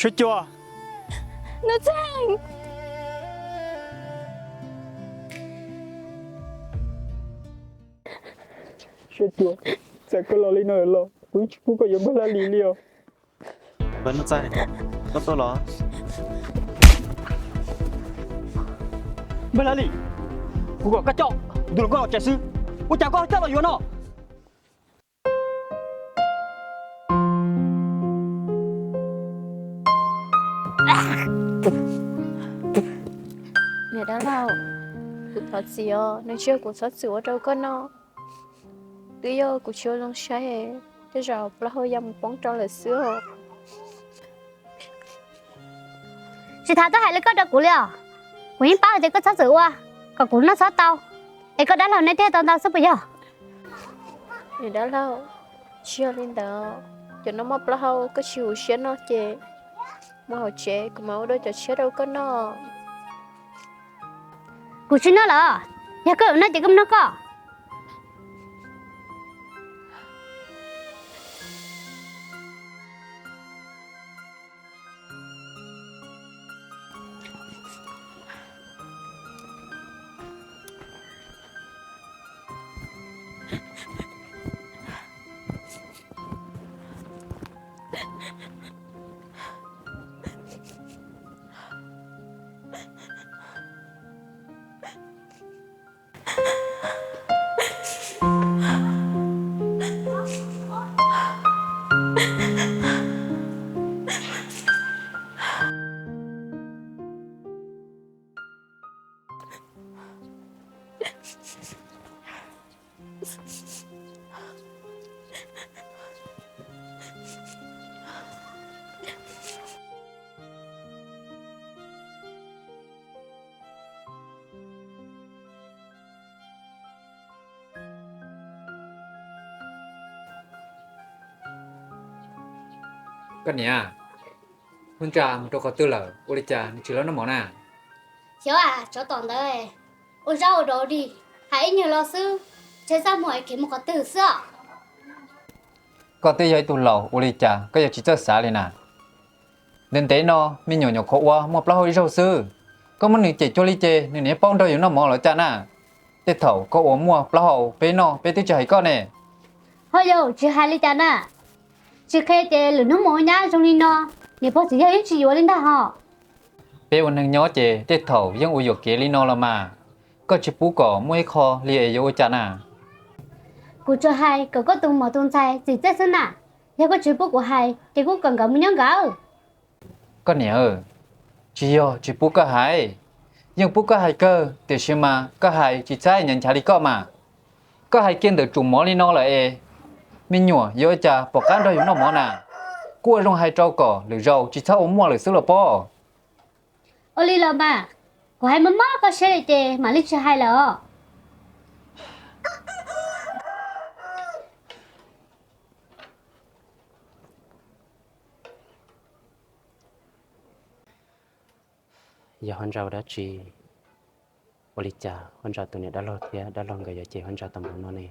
Suav Cuas. Nuj Txeeg. Suav Cuas, txawm koj los li no los kuv yeej tsis pub koj yuav Npawg Laj Lis li os. Npawg Nuj Txeeg, koj tuaj los? Npawg Laj Lis, kuv kom koj coj kuv tus hluas nkauj los tsev xwb, ua cas koj ho coj los yuav no? Niam dab laug, kuv thov txim os, nws tsis yog kuv txhob txwm ua rau koj noj, twb yog kuv tsis ua zoo saib, tej zaum plaub hau ya mus poob rau lawm xwb os. Tsis tas tuaj hais li koj rau kuv li os. Kuv yeej paub hais tias koj txhob txwm ua, kom kuv noj txhob tau, es koj dab laug neb thiaj tau ntau xwb puas yog? Niam dab laug, tsis yog li ntawd, cov no muaj plaub hau koj tsis huv siab noj ces mus hauv tsev kuv mam ua dua cov tshiab rau koj noj. Kuv tsis noj lawm, yog koj yuav noj ces koj mus noj koj. Koj niam, Hmoob Ntsa mus rau qhov twg lawm, ua li cas nws tsis los noj mov na? Xyov, tsov tom ntawd, ua zaub ua dov dig, hais ib nyuag lo xwb, ntshe txaj muag es khiav mus qhov twg xwb os. Koj twb yog ib tug laus, ua li cas koj yuav tsis txawj xav li na? Ntev ntev no me nyuam nyuam qhuav ua muaj plaub hau ib zaug xwb, koj muab nws cem cuag li ces nws niaj paub nrog yus noj mov los cas na. Tej thaum koj ua muaj plaub hau peb noj peb twb tsis hais koj ne. Ho yus tsis hais li cas na, tsis qhia ces lwm hnub mus ua nyab zoo li no, niam pog txiv yawg yeej tsis yuav li ntag hos. Peb ua neeg nyob ces tej thaum yeej ua yuam kev li no los mas, koj tsis pub kom muaj ib qho li es yuav ua cas na? Kuv tsuas hais kom koj tus muam tus ntxhais txim txiaj xwb na, yog koj tsis pub kuv hais ces kuv kom nkawd mus nyob nkawd. Koj niam, tsis yog tsis pub koj hais, yeej pub koj hais kawg, tiam sis mas koj hais tsis txhob nyav nchav li koj mas. Koj hais kiag ntawm tsum mov li no lawm es me nyuam yuav ua cas pom qab nrog yus noj mov na? Kuj ua zoo hais rau kom lwm zaus tsis txhob ua muaj lawm xwb los pob. Ua li los mas, kuv hais mob mob koj siab li ces mam li tsis hais lawm os. Yog Hab Ntsa ua dab tsi? Ua li cas Hab Ntsa tus niam dab laug thiab dab laug nkawd yuav cem Hab Ntsa tau npaum no ne?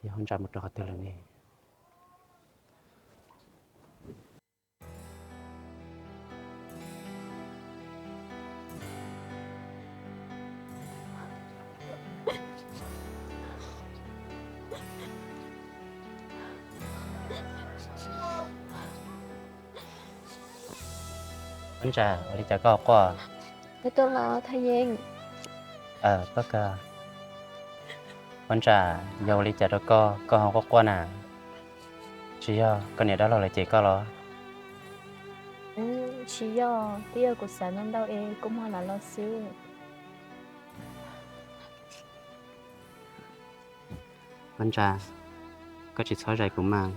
Yog Hab Ntsa mus rau qhov twg lawm ne? Hab Ntsa, ua li cas koj ho quaj? Koj tuaj los Thaj Yeeb? Koj, Hab Ntsa, yog ua li cas rau koj, koj ho quaj quaj na? Tsis yog koj niam dab laug lawv cem koj los? Tsis yog, twb yog kuv xav ntau ntau es kuj muab lawv los xwb. Hab Ntsa, koj tsis txhob zais kuv mas.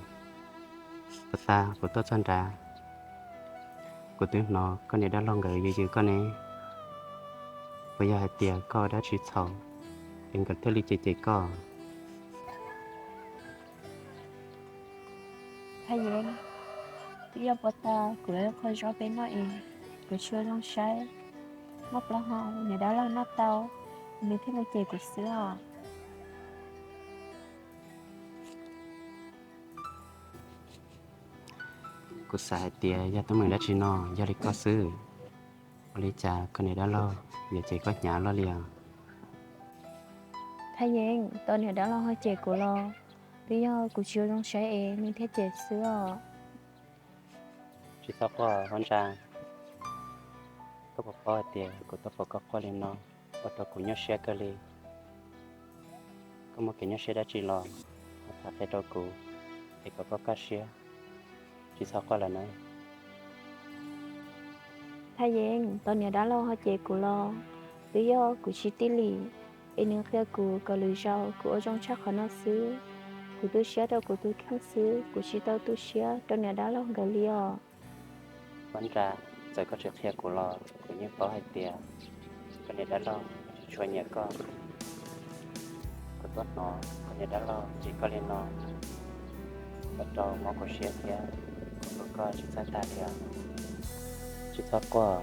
Puag ta kuv tuaj txog nrad, kuv twb hnov koj niam dab laug nkawd yws yws koj ne. Puas yog hais tias koj ua dab tsi txhaum es nkawd thiaj li cem cem koj? Thaj Yeeb, twb yog puag ta kuv lawv qhov zov peb noj es kuv tsis ua zoo saib, muaj plaub hau niam dab laug noj tau, nws thiaj li cem kuv xwb os. Kuv xav hais tias yog teeb meem dab tsi no, yog li koj xwb. Ua li cas koj niam dab laug yuav cem koj hnyav luaj li os? Thaj Yeeb, tus niam dab laug ho cem kuv los twb yog kuv tsis ua zoo saib es nws thiaj cem xwb os. Tsis txhob quaj Huab Ntsa, koj puas paub hais tias kuv tau pom koj quaj li no ua rau kuv nyuaj siab kawg li. Koj muaj kev nyuaj siab dab tsi los ho tham qhia rau kuv es kom koj kaj siab, tsis txhob quaj lawm na. Thaj Yeeb, tus niam dab laug ho cem kuv los twb yog kuv tsis tij lim es nws qhia kuv kom lwm zaus kuv ua zoo tshaj qhov no xwb. Kuv tu siab rau kuv tus kheej xwb, kuv tsis tau tu siab rau niam dab laug nkawd li os. Huab Ntsa, txawm koj tsis qhia kuv los kuv yeej paub hais tias koj niam dab laug tsis tshua nyiam koj. Kuv tuaj hnov koj niam dab laug cem koj li no, ua rau mob kuv siab thiab kuv hlub koj tsis txawj tag li os. Tsis txhob quaj,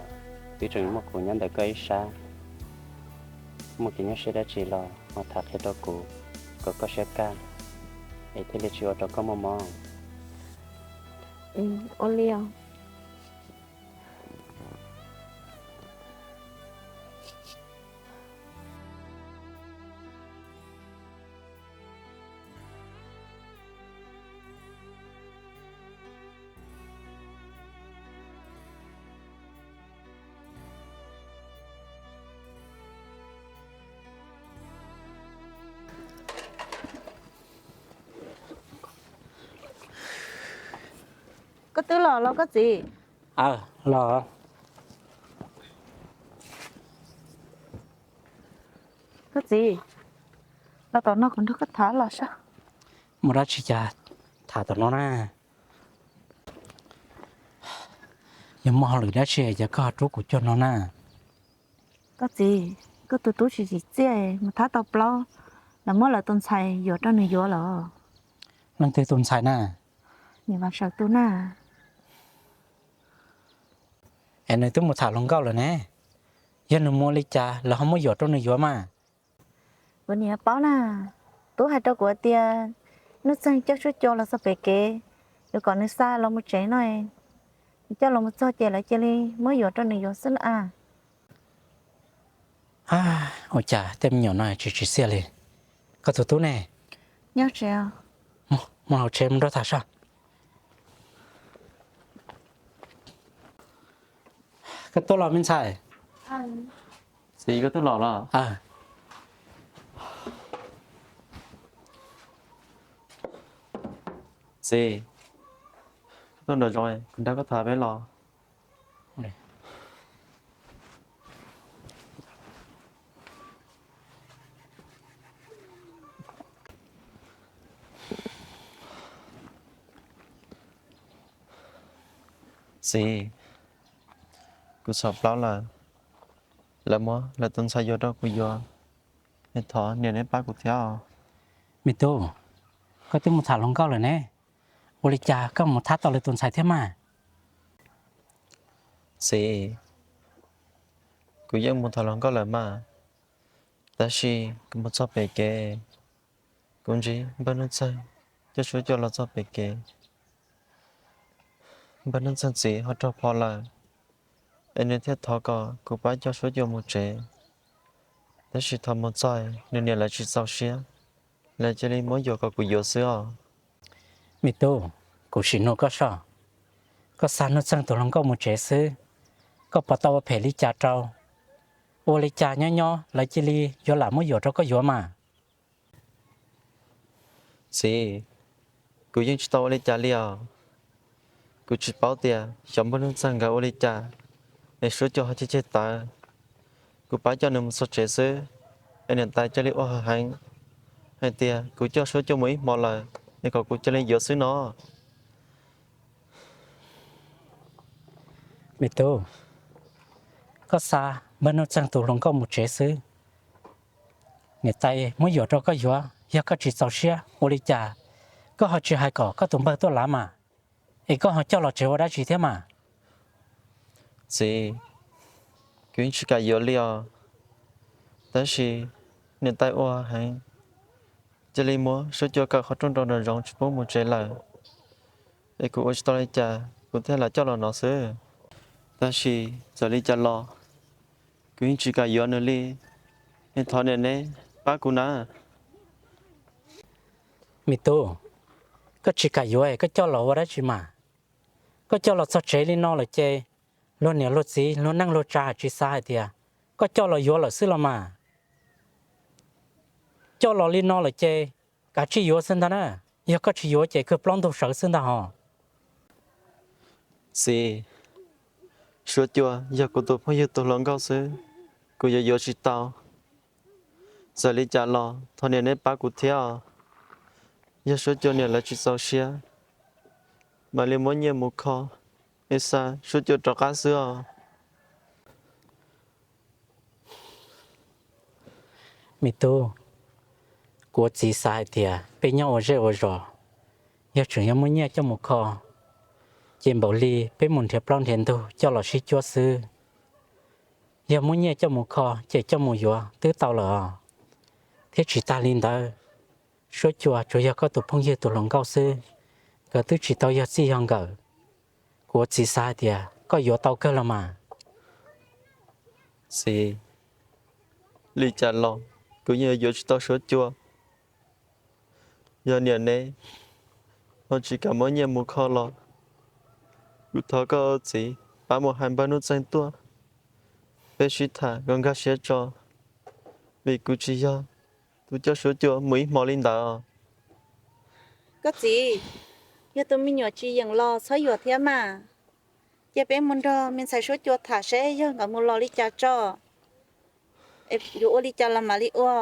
twb tseem muaj kuv nyob ntawm koj ib sab. Muaj kev nyuaj siab dab tsi los ho tham qhia rau kuv kom koj siab kaj, es thiaj li tsis ua rau koj muaj mob. Ua li os. Koj twb los los koj txiv? Aw, los. Koj txiv, los tom no kuv nrog koj tham los saib. Muaj dab tsi cas tham tom no na? Yog muaj hauj lwm dab tsi es koj ho rub kuv cuag no na? Koj txiv, koj tus tub tsis tsim txiaj mus thab tau plaub, lawv muab lawv tus ntxhais yuam rau nws yuav lawm. Leej twg tus ntxhais na? Niam Vaj Sawm tus na. Es nws twb mus tham hluas nkauj lawm ne, yog nws mus ua li cas lawv ho muab yuam rau nws yuav mas? Kuv niam paub na, tub hais rau kuv tias Nuj Txeeg coj suab cua los txog pem kev, yuav kom nws xa los mus tsev no, nws coj los mus txog ces lawv cia li muab yuam rau nws yuav xwb na. Ua cas tej me nyuam no tsis tsim txiaj li. Koj tus tub ne? Nyob tsev. Mus hauv tsev mus nrog tham saib. Koj tuaj los me ntxhais? Txiv, koj tuaj los los? Txiv, koj tuaj nram zoov, kuv nrog koj tham peb los. Txiv, kuv txhaum plaub lawm, lawv muab lawv tus ntxhais yuam rau kuv yuav, es thov niam neb pab kuv thiab os. Me tub, koj twb mus tham hluas nkauj lawm ne, ua li cas koj mus thab tau lawv tus ntxhais thiab mas? Txiv, kuv yeej mus tham hluas nkauj lawm mas, tab sis kuv mus txog pem kev, kuv ntsib npawg Nuj Txeeg coj suab cua los txog pem kev. Npawg Nuj Txeeg txiv ho raug phom lawm, es nws thiaj thov kom kuv pab coj suab cua mus tsev. Tab sis thaum mus txog nws niam lawv tsis txaus siab, lawv cia li muab yuam kom kuv yuav xwb os. Me tub, kuv sim nug koj soj, koj xa Nuj Txeeg tus hluas nkauj mus tsev xwb, koj puas tau ua phem li cas rau? Ua li cas nyob nyob lawv cia li yuav lam muab yuam rau koj yuav mas? Txiv, kuv yeej tsis tau ua li cas li os. Kuv tsis paub tias xyov npawg Nuj Txeeg nkawd ua li cas es suab cua ho ceg ceg tawv. Kuv pab coj nws mus txog tsev xwb, es niam tais cia li ua heev hais tias kuv coj suab cua mus ib hmo lawm, es kom kuv cia li yuav xwb no. Me tub, koj xa npawg Nuj Txeeg tus hluas nkauj mus tsev xwb, niam tais muab yuam rau koj yuav, yog koj tsis txaus siab ua li cas koj ho tsis hais kom koj tus npawg tuaj lav mas, es koj ho coj los tsev ua dab tsi thiab mas? Txiv, kuv yeej tsis kam yuav li os, tab sis niam tais ua heev, cia li muab suab cua kaw qhov rooj rau nraum zoov tsis pub mus tsev lawm, es kuv ua tsis tau li cas, kuv thiaj lam coj los no xwb. Tab sis txawm li cas los kuv yeej tsis kam yuav nws li, es thov niam neb pab kuv na. Me tub, koj tsis kam yuav es koj coj los ua dab tsi mas? Koj coj los txog tsev li no lawm ces luag niam luag txiv luag neej luag tsa hais tsis xav hais tias koj coj los yuav lawm xwb los mas. Coj los li no lawm ces kav tsij yuav xwb ntag na. Yog koj tsis yuav ces kawg plaub ntug sawv xwb ntag hos. Txiv, Suab Cua yog kuv tus phooj ywg tus hluas nkauj xwb, kuv yuav yuav tsis tau. Txawm li cas los thov niam neb pab kuv thiab os. Yog Suab Cua niam lawv tsis txaus siab, mam li muab nyiaj mus kho, es xa Suab Cua rov qab xwb os. Me tub, kuv ua txiv xav hais tias peb nyob ua zej ua zos, yog tseem yog muaj nyiaj coj mus kho, ces npaum li peb mus nrhiav plaub nrhiav ntug coj los sib cuab xwb. Yog muaj nyiaj coj mus kho ces coj mus yuav twb tau lawm os. Thiab tsis tas li ntawd, Suab Cua tsuas yog koj tus phooj ywg tus hluas nkauj xwb, nkawd twb tsis tau yog txij yog nkawm. Kuv ua txiv xav hais tias koj yuav tau kawg los mas. Txiv, li cas los kuv yeej yuav tsis tau Suab Cua. Yog niam neb ho tsis kam muab nyiaj mus kho los, kuv thov koj ua txiv pab mus hais npawg Nuj Txeeg tuaj, peb sib tham kom nkag siab tso, vim kuv tsis yog tus coj Suab Cua mus ib hmo li ntawd. Koj txiv, yog tus me nyuam tsis yeem los txhob yuam thiab mas. Cia peb mus nrog me ntxhais Suab Cua tham seb yog nkawd mus los li cas tso, yuav ua li cas los mam li ua.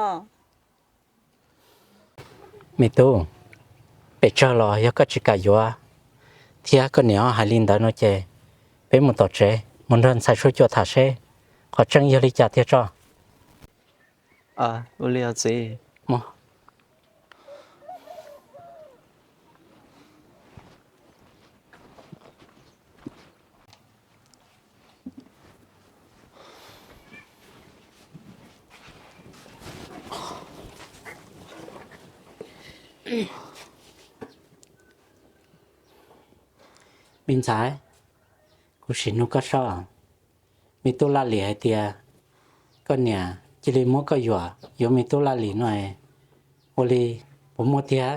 Me tub, pes tsawg los yog koj tsis kam yuav thiab koj niam hais li ntawd no ces peb mus tom tsev mus nrog ntxhais Suab Cua tham seb qhov tseeb yog li cas tiag tso. Ua li os txiv. Me ntxhais, kuv sim nug koj saib, me tub Laj Lim hais tias koj niam cia li muab koj yuam yuav me tub Laj Lim no, ua li puas muaj tiag?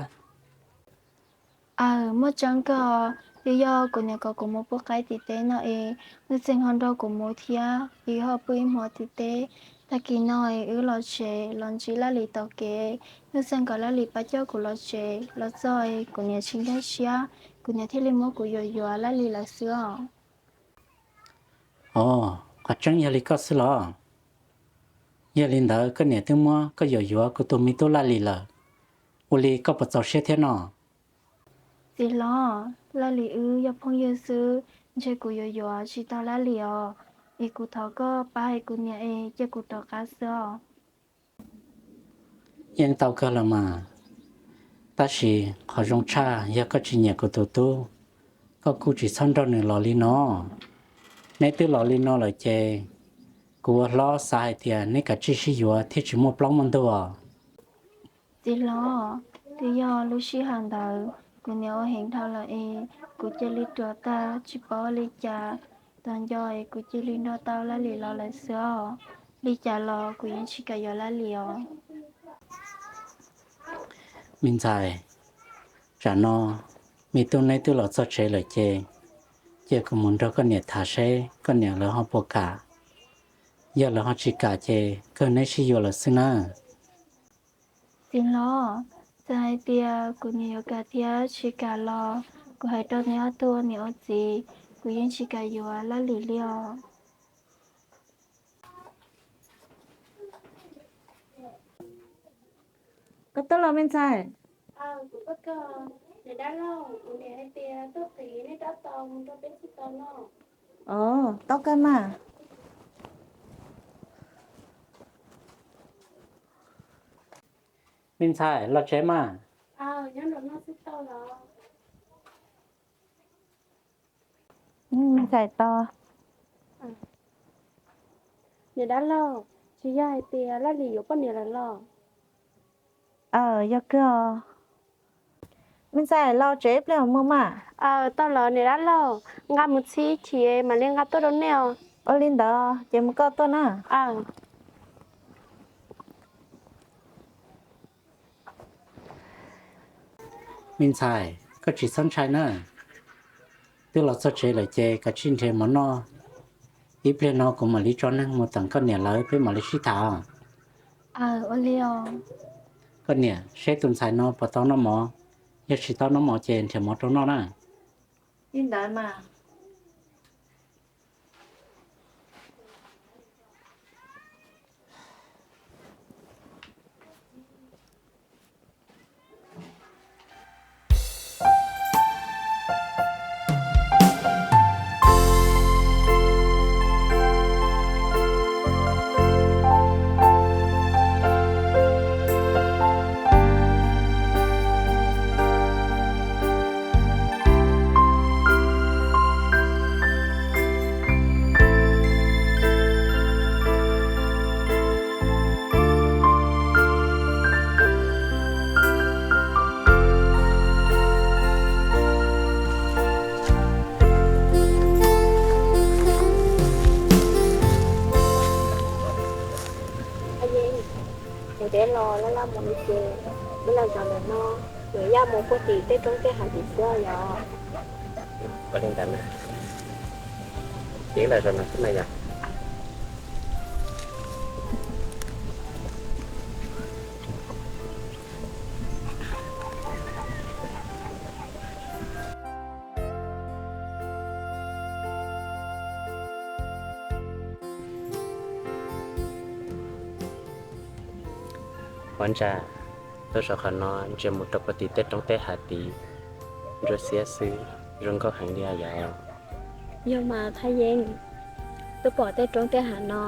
Aws, muaj tseeb kawg. Twb yog kuv niam kom kuv mus pub qaib tim teb no es Nuj Txeeg ho nrog kuv mus thiab, es ho pw ib hmo tim teb. Tag kis no es wb los tsev los ntsib Laj Lim tom kev, Nuj Txeeg kom Laj Lim pab coj kuv los tsev. Los txog es kuv niam tsis nkag siab, kuv niam thiaj li muab kuv yuam yuav Laj Lim lawm xwb os. Os, qhov tseeb yog li koj xwb los? Yog li ntawd koj niam twb muab koj yuam yuav kuv tus me tub Laj Lim lawm, ua li koj puas txaus siab thiab no? Txiv hlob, Laj Lim wb yog phooj ywg xwb, ntshe kuv yuav yuav tsis tau Laj Lim os. Es kuv thov koj pab hais kuv niam es cia kuv rov qab xwb os. Yeej tau kawg los mas, tab sis qhov zoo tshaj yog koj tsis nyiam kuv tus tub, koj kuj tsis txhob nrog nws los li no. Neb twb los li no lawm ces kuv ua hlob xav hais tias neb kav tsij sib yuav thiaj tsis muaj plaub muaj ntug os. Txiv hlob, twb yog lub sij hawm ntawd kuv niam ua heev dhau lawm es kuv cia li ruam tag tsis paub ua li cas, tos nco es kuv cia li nrog tau Laj Lim los lawm xwb os. Li cas los kuv yeej tsis kam yuav Laj Lim os. Me ntxhais, tsam no me tub neb twb los txog tsev lawm ces cia kuv mus nrog koj niam tham seb koj niam lawv ho puas kam. Yog lawv ho tsis kam ces kawg neb sib yuav lawm xwb nawb. Txiv hlob, txawm hais tias kuv niam yuav kam thiab tsis kam los kuv hais rau neb ob tug niam ua txiv, kuv yeej tsis kam yuav Laj Lim li os. Koj tuaj los me ntxhais? Os, tau kawg mas. Me ntxhais, los tsev mas. Niam dab laug, tsis yog hais tias Laj Lim yuav poj niam lawm los? Aws, yog kawg os. Me ntxhais, los tsev ib pliag mus mas. Aws, tau lawm niam dab laug, nqa mus txhib chim mam li nqa tuaj rau nej os. Ua li ntawd ces mus koj tuaj na. Me ntxhais, koj tsis txhob ntshai na. Twb los txog tsev lawm ces kav tsij nrhiav mov noj. Ib pliag no kuv mam li tso neeg mus teem koj niam lawv peb mam li sib tham. Koj niam, seb tus ntxhais no puas tau noj mov, yog tsis tau noj mov ces nrhiav mov rau noj na. Li ntawd mas. Ua deb los laj laj mus li ces, ib los zaum ntawm no, niam yaj mus puag tim tej roob tej hav tim xwb yom. Ua li ntawd na, ces ib los zaum no xwb na yom. Ua ntsa, tuaj saum qhov no ntsia mus rau puag tim tej roob tej hav tid, ntsuab xiab xwb, zoo nkauj heev li yom. Yog mas Thaj Yeeb, tuaj pom tej roob tej hav no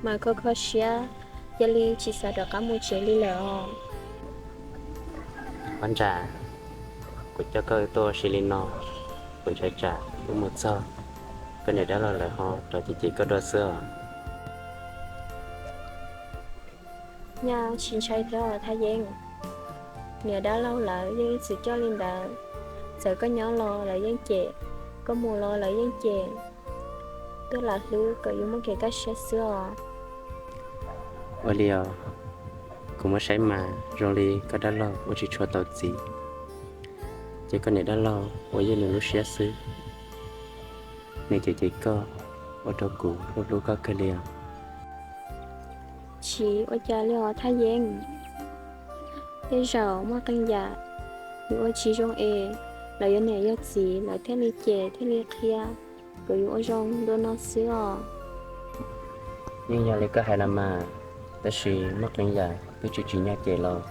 mas kho kho siab, cia li tsis xav rov qab mus tsev li lawm os. Ua ntsa, kuv coj koj tuaj ua si li no, kuv ntshai tsam wb mus txog, koj niam dab laug lawv ho rov cem cem koj dua xwb os. Nyaj tsis ntshai thiab Thaj Yeeb, niam dab laug lawv yeej ib txwm coj li ntawd, txawm koj nyob los lawv yeej cem, koj mus los lawv yeej cem, twb lam hlub kom yus muaj kev kaj siab xwb os. Ua li os, kuv muab saib mas zoo li koj dab laug ua tsis tshua tau txiv, ces koj niam dab laug ua yog nws lub siab xwb, nws cem cem koj, ua rau kuv hlub hlub koj kawg li os. Tsis ua cas li os Thaj Yeeb, tej zaum muaj qee yam yus ua tsis zoo es lawv yog niam yog txiv lawv thiaj li cem thiaj li qhia kom yus ua zoo dua no xwb os. Yeej yog li koj hais los mas, tab sis muaj qee yam twb tsis tsim nyog cem los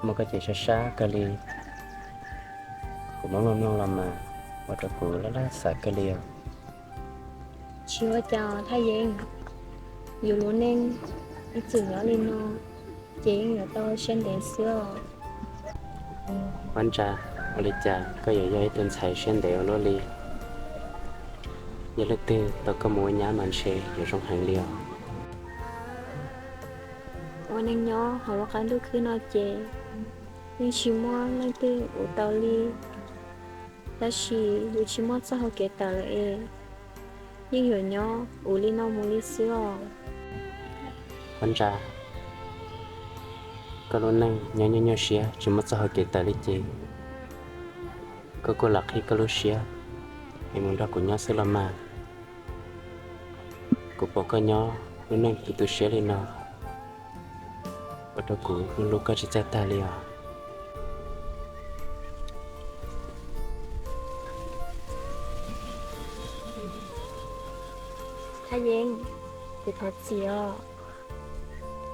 muab koj cem sab sab kawg li. Kuv muab mloog mloog los mas ua rau kuv laj laj xav kawg li os. Tsis ua cas Thaj Yeeb, yus lub neej ib txwm nyob li no ces yeej yuav tau siab ntev xwb os. Ua ntsa, ua li cas koj yuav yog ib tug ntxhais siab ntev ua luaj li? Yog leej twg tau koj mus ua nyab mas ntshe yuav zoo heev li os. Ua neeg nyob hauv lub qab ntuj khwb no ces yeej tsis muaj leej twg uv tau li. Tab sis yus tsis muaj txoj hau kev tawm lawm es yeej yuav nyob uv li no mus li xwb os. Ua ntsa, koj lub neej nyob nyuaj nyuaj siab tsis muaj txoj hau kev tawm li ces koj kuj lam qhib koj lub siab es mus nrog kuv nyob xwb los mas. Kuv pom koj nyob lub neej tu tu siab li no ua rau kuv hlub hlub koj tsis txawj tag li os. Thaj Yeeb, kuv thov txim os.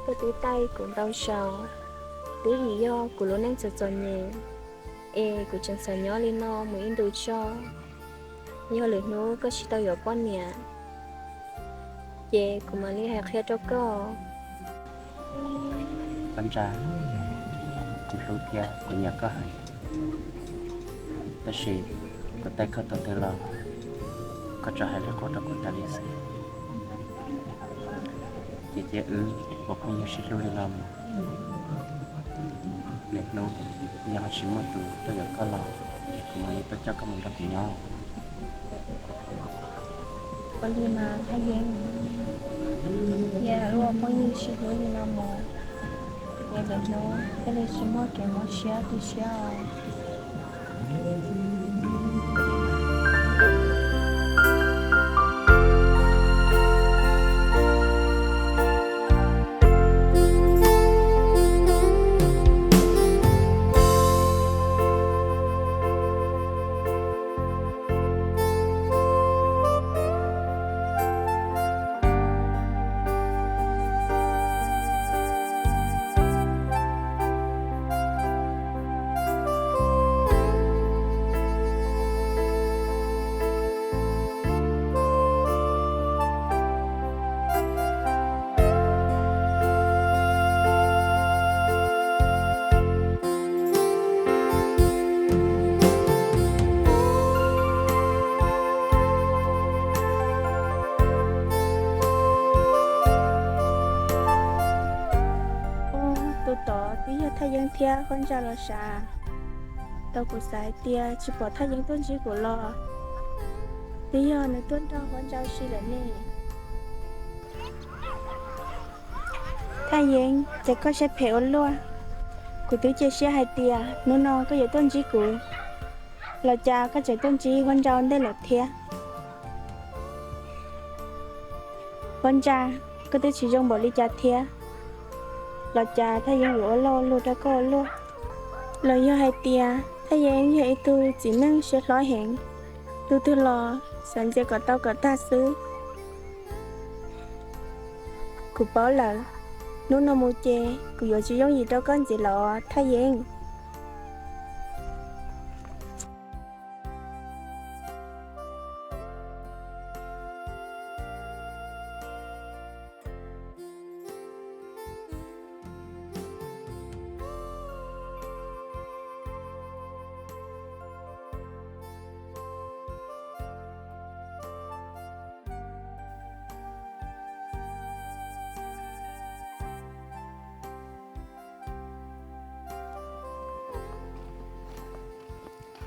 Koj twb taij kuv ntau zaus, twb vim yog kuv lub neej txom txom nyem es kuv tseem xav nyob li no mus ib ntus tso. Yog lwm hnub koj tsis tau yuav poj niam ces kuv mam li hais qhia rau koj. Koj ntsa, kuv hlub thiab kuv nyiam koj heev, tab sis kuv taij koj tau twg los koj tsuas hais li qub rau kuv tas li xwb. Ces cia wb ua phooj ywg sib hlub li no mus, lwm hnub Yog tsis muaj tus tuaj yuav koj los, kuv mam li tuaj coj koj mus nrog kuv nyob. Ua li mas Thaj Yeeb, cia lub phooj ywg sib hlub li no mus, ces lwm hnub thiaj li tsis muaj kev mob siab tu siab os. Tus tod twb yog Thaj Yeeb thiab Huab Ntsa los sav. Tau kuv xav hais tias tsis pom Thaj Yeeb tuaj ntsib kuv los, twb yog nws tuaj nrog Huab Ntsa ua si lawm ne. Thaj Yeeb, cas koj siab phem ua luaj? Kuv twb cia siab hais tias hnub no koj yuav tuaj ntsib kuv, los cas koj tseem tuaj ntsib Huab Ntsa ua ntej lawm thiab? Huab Ntsa, koj twb tsis zoo npaum li cas thiab, los cas Thaj Yeeb yuav ua loj ua luag rau koj ua luaj? Los yog hais tias Thaj Yeeb yog ib tug txiv neej siab hlob heev, tus twg los xav ntxias kom tau kom tag xwb. Kuv paub lawm, hnub no mus ces kuv yuav tsis yooj yim rau koj ntxiv lawm os Thaj Yeeb.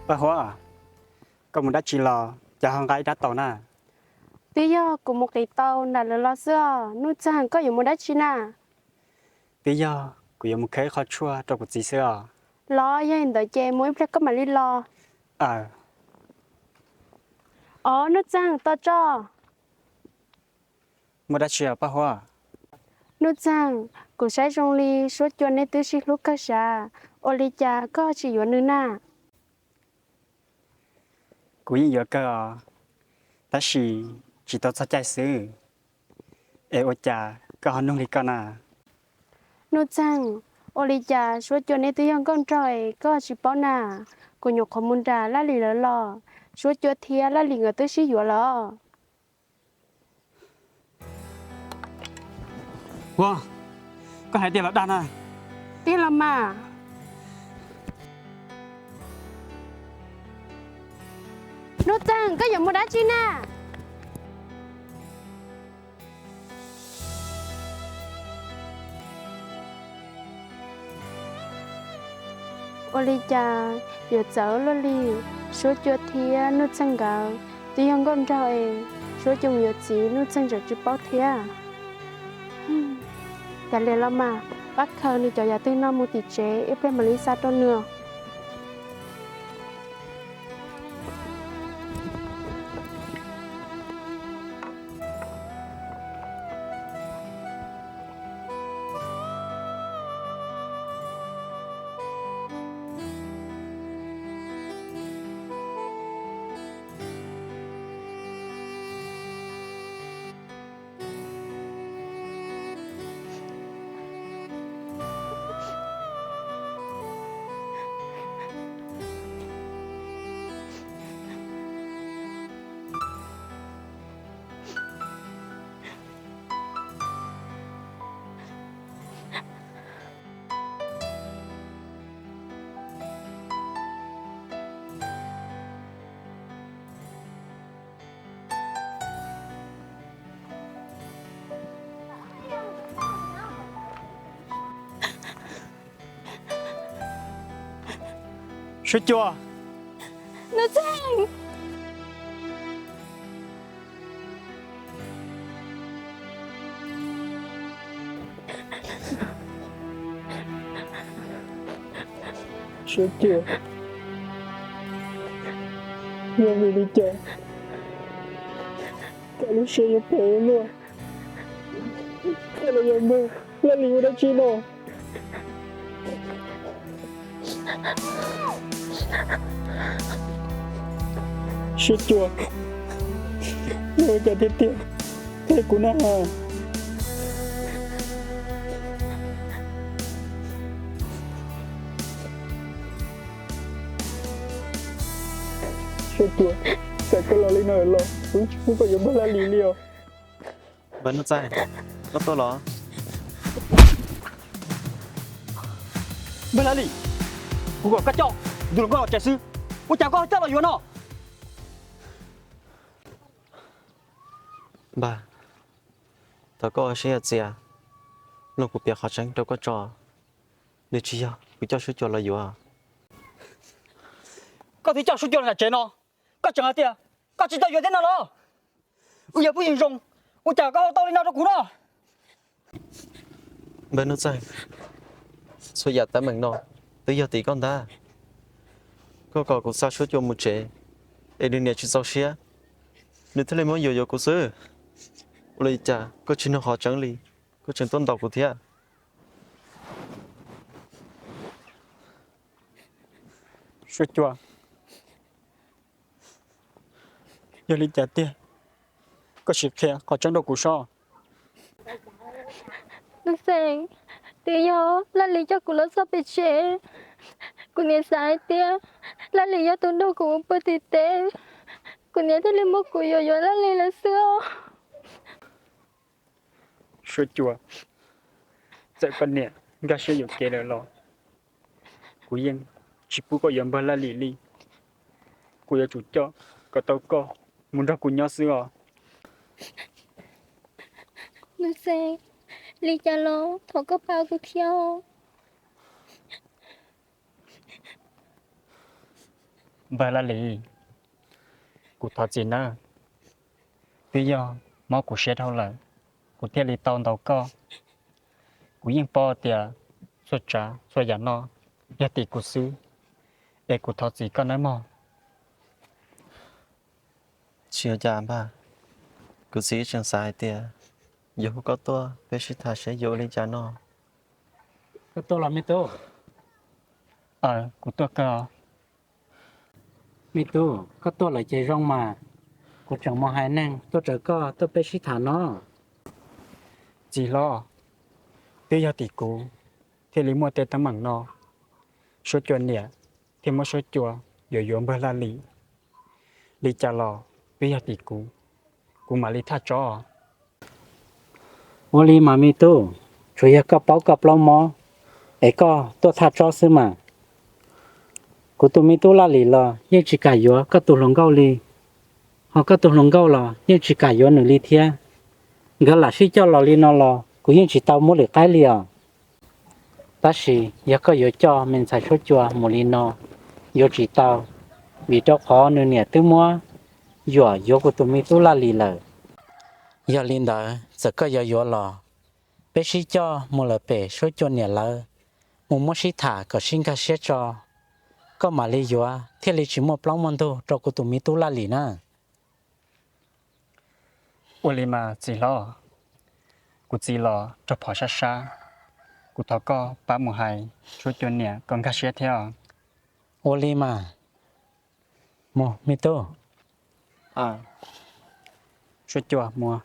Paj Huab, koj mus dab tsi los cas ho nqa ib rab taus na? Twb yog kuv mus qiv taus nram lawv los xwb os. Nuj Txeeg, koj yuav mus dab tsi na? Twb yog kuv yuav mus khawb ib qho tshuaj rau kuv txiv xwb os. Los yog li ntawd ces mus ib pliag koj mam li los. Aws. Os Nuj Txeeg, tos tso. Muaj dab tsi os Paj Huab? Nuj Txeeg, kuv saib zoo li Suab Cua neb twb sib hlub kawg sav, ua li cas koj tsis yuav nws na? Kuv yeej yuav kawg os, tab sis tsis tau txog caij xwb. Es ua cas koj ho nug li koj na? Nuj Txeeg, ua li cas Suab Cua neb twb yog nkauj nraug es koj tsis paub na? Kuv nyuam qhuav mus nram Laj Lim lawv los, Suab Cua thiab Laj Lim nkawd twb sib yuav lawm. Ua, koj hais tiag los dag na? Tiag los mas. Nuj Txeeg, koj yuav mus dab tsi na? Ua li cas yuav txawv luaj li, Suab Cua thiab Nuj Txeeg nkawd twb yog nkauj nraug es Suab Cua mus yuav txiv Nuj Txeeg tseem tsis paub thiab. Cas li los mas, pab khaws nws cov yam twg no mus tim tsev ib pliag mam li xa rau nws. Suab Cua. Nuj Txeeg. Suab Cua, yog vim li cas koj lub siab yuav phem luaj? Koj los yog npawg Laj Lis ua dab tsi no? Suab Cua, yog ua cas tiag tiag thiaj li kuv na has? Suab Cua, txawm koj los li no los kuv tsis pub koj yuav npawg Laj Lis li os. Npawg Nuj Txeeg, koj tuaj los? Npawg Laj Lis, kuv kom koj coj tus hluas nkauj no tsev xwb, ua cas koj ho coj los yuav no? Npawg, thov koj ua siab ua txias mloog kuv piav qhov tseeb rau koj tso. Nws tsis yog kuv coj Suab Cua los yuav. Koj twb coj Suab Cua los nram tsev no, koj tseem hais tias koj tsis tau yuav thiab no los? Wb yog phooj ywg zoo, ua cas koj ho tau li no rau kuv no? Npawg Nuj Txeeg, txhua yam teeb meem no twb yog tim koj ntag. Koj kom kuv xa Suab Cua mus tsev, es nws niam tsis txaus siab, nws thiaj li muab yuam yuav kuv xwb. Ua li cas koj tsis nug qhov tseeb li, koj tseem tuaj ntaus kuv thiab? Suab Cua, yog li cas tiag koj sim qhia qhov tseeb rau kuv sob. Nuj Xeem, twb yog Laj Lis coj kuv los txog pem tsev. Kuv niam xav hais tias Laj Lis yog tus nrog kuv mus puag tim teb, kuv niam thiaj li muab kuv yuam yuav Laj Lis lawm xwb os. Suab Cua, txawm koj niam nkag siab yuam kev lawm los kuv yeej tsis pub koj yuav npawg Laj Lis li. Kuv yuav tsum coj kom tau koj mus nrog kuv nyob xwb os. Nuj Xeem, li cas los thov koj pab kuv thiab. Npawg Laj Lis, kuv thov txim nawb. Twb yog mob kuv siab dhau lawm, kuv thiaj li tau ntaus koj. Kuv yeej paub tias txhua tsav txhua yam no yog tim kuv xwb, es kuv thov txim koj nawb mog. Tsis ua cas npawg, kuv txiv tseem xav hais tias yuav hu koj tuaj peb sib tham seb yuav ua li cas no. Koj tuaj los me tub? Aws, kuv tuaj kawg. Me tub, koj tuaj lawm ces zoo mas. Kuv tseem mus hais neeg tuaj raws koj tuaj peb sib tham no. Txiv hlob, twb yog tim kuv thiaj li muaj tej teeb meem no. Suab Cua niam thiaj muab Suab Cua yuam yuav npawg Laj Lis. Li cas los twb yog tim kuv, kuv mam li thaj tsob. Ua li mas me tub, tsuas yog koj paub koj plaub mob es koj tuaj thaj tsob xwb mas. Kuv tus me tub Laj Lis los yeej tsis kam yuav koj tus hluas nkauj li, ho koj tus hluas nkauj los yeej tsis kam yuav nws li thiab. Nkawd lam sib coj los li no los kuv yeej tsis tau muab lwm qaib li os. Tab sis yog koj yuav coj me ntxhais Suab Cua mus li no, yuav tsis tau, vim rau qhov nws niam twb muab yuam yuav kuv tus me tub Laj Lis lawm. Yog li ntawd txawm koj yuav yuav los, peb sib coj mus lawm pem Suab Cua niam lawv, mus muab sib tham kom sib nkag siab tso, koj mam li yuav thiaj li tsis muaj plaub muaj ntug rau kuv tus me tub Laj Lis na. Ua li mas txiv hlob, kuv txiv los rau phom sab sab, kuv thov koj pab mus hais Suab Cua niam kom nkag siab thiab. Ua li mas, mus me tub. Suab Cua, mus.